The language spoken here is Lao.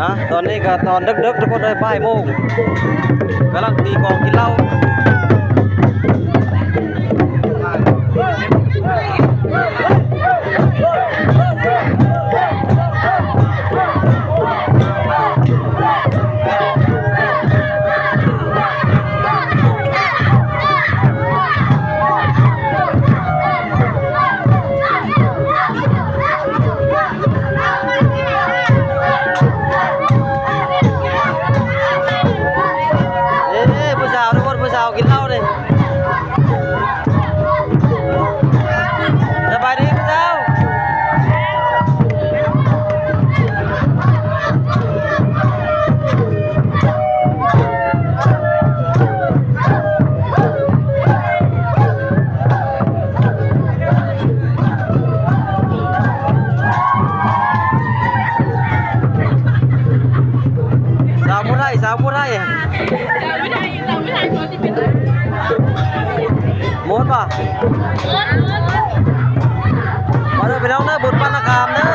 ອາ ຕອນນີ້ກໍຕອນເດິກໆ ທຸກຄົນເອີຍ ບ່າຍໂມງ ກຳລັງຕີກອງກິນເຫຼົ້າ. ເອີ ຜູ້ສາວ ທຸກຄົນ ຜູ້ສາວກິນເຫຼົ້າເດ້. ສະບາຍດີຜູ້ສາວ. ສາວຜູ້ໄທ ສາວຜູ້ໄທ ໝົດບໍ່? ມາເດີພີ່ນ້ອງເດີ ບຸນບ້ານນາຂາມເດີ.